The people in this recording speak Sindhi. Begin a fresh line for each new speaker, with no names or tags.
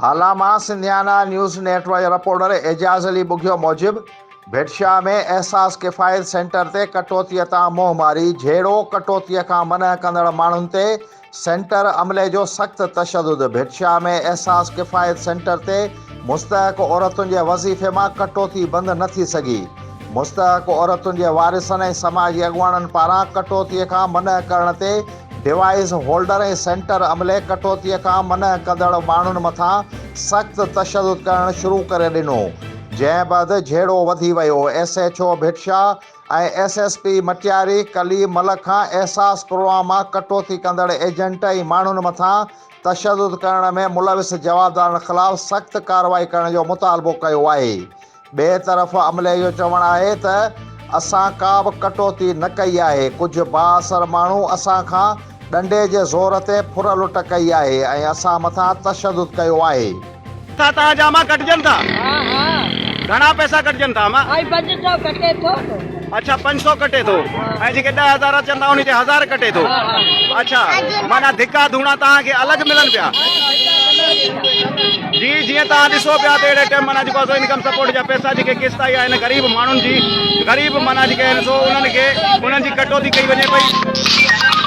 هالا مان سنڌيانا نيوز نيٽ ورڪ جي رپورٽر اعجاز علي ٻگهيو موجب ڀٽشاهه ۾ احساس ڪفايت سينٽر تي ڪٽوتيء تان منهن ماري جهيڙو، ڪٽوتيء کان منع ڪندڙ ماڻهن تي سينٽر عملي جو سخت تشدد، ڀٽشاهه ۾ احساس ڪفايت سينٽر تي مستحق عورتن جي وظيفي مان ڪٽوتي بند نه ٿي سگهي، مستحق عورتن جي وارثن ۽ سماجي اڳواڻن پاران ڪٽوتي کان منع ڪرڻ تي ڊوائيس هولڊر ۽ سينٽر عملي ڪٽوتي کان منع ڪندڙ ماڻهن مٿان سخت تشدد ڪرڻ شروع ڪري ڏنو، جنهن بعد جهيڙو وڌي ويو، S H O Bhit Shah ۽ S S P Matiari Kaleem Malik کان احساس پروگرام مان ڪٽوتي ڪندڙ ايجنٽ ۽ ماڻهن مٿان تشدد ڪرڻ ۾ ملوث جوابدارن خلاف سخت ڪارروائي ڪرڻ جو مطالبو ڪيو آهي. ٻئي طرف عملي جو چوڻ آهي ته اسان ڪا به ڪٽوتي نه ڪئي آهي، ڪجهه بااثر ماڻهو اسان کان ڏنڊي جي زور تي ڦر لٽ ڪئي آهي ۽ اسان مٿان تشدد ڪيو آهي.
ٿا توهان جا امان ڪٽجن ٿا؟
ها ها.
گهڻا پئسا ڪٽجن ٿا امان؟
۽ 500 ڪٽي ٿو ٿو.
اڇا 500 ڪٽي ٿو ۽ جيڪي 10000 اچن ٿا انهي تي 1000 ڪٽي ٿو. اڇا معنيٰ ڌڪا ڌوڻا توهان کي الڳ ملن پيا. جي جيئن توهان ڏسو پيا ته اهڙي ٽيم معنيٰ جيڪو آهي سو انڪم سپورٽ جا پئسا جيڪي قسط آئي آهن غريب ماڻهن جي غريب معنيٰ جيڪي آهن سو انهن کي انهن جي ڪٽوتي ڪئي وڃي پئي.